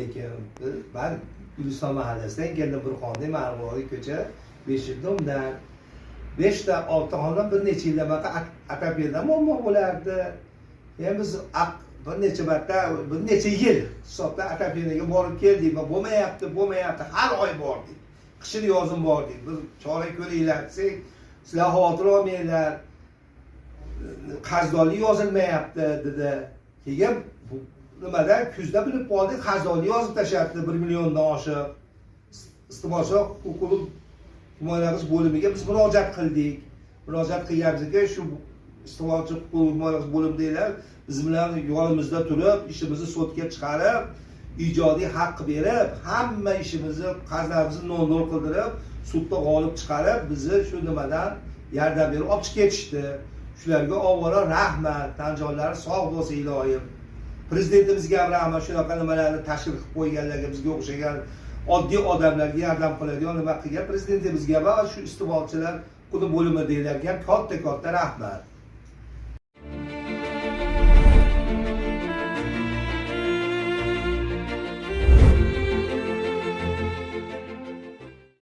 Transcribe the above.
Lekin man Guliston mahallasidan keldim, Burxondiy, Marg'ilon ko'cha, 5-domdan. Beshta, oltita xonadon bir necha yildan buyoqqa отопление muammo bo'lardi. Endi biz bir necha marta, bir necha yil hisobda отопление ga borib keldik va bo'lmayapti, bo'lmayapti. Har oy bordik, qishin yozin bordik. Bir chora ko'ringlar desak, sizlar xavotir olmanglar, qarzdorlik yozilmayapti dedi. Keyin bu nimada, kuzda bilib qoldik, qarzdorlik yozib tashlabdi 1 milliondan oshiq. Iste'molchilar huquqini himoya qilish bo'limiga biz murojaat qildik. Murojaat qilganimizga shu iste'molchi huquqini himoya qilish bo'limidagilar biz bilan yonimizda turib, ishimizni sudga chiqarib, ijodiy haq berib, hamma ishimizni, qarzlarimizni 0-0 qildirib, sudda g'olib chiqarib, bizni shu nimadan yordam berib olib chiqib ketishdi. Shularga avvalo rahmat, tan jonlari sog' bo'lsin iloyim. Prezidentimizga ham rahmat, shunaqa nimalarni tashkil qilib qo'yganlarga, bizga o'xshagan oddiy odamlarga yordam qiladigan nima qilgan prezidentimizga va shu iste'molchilar huquqi bo'limidagilarga ham katta katta rahmat.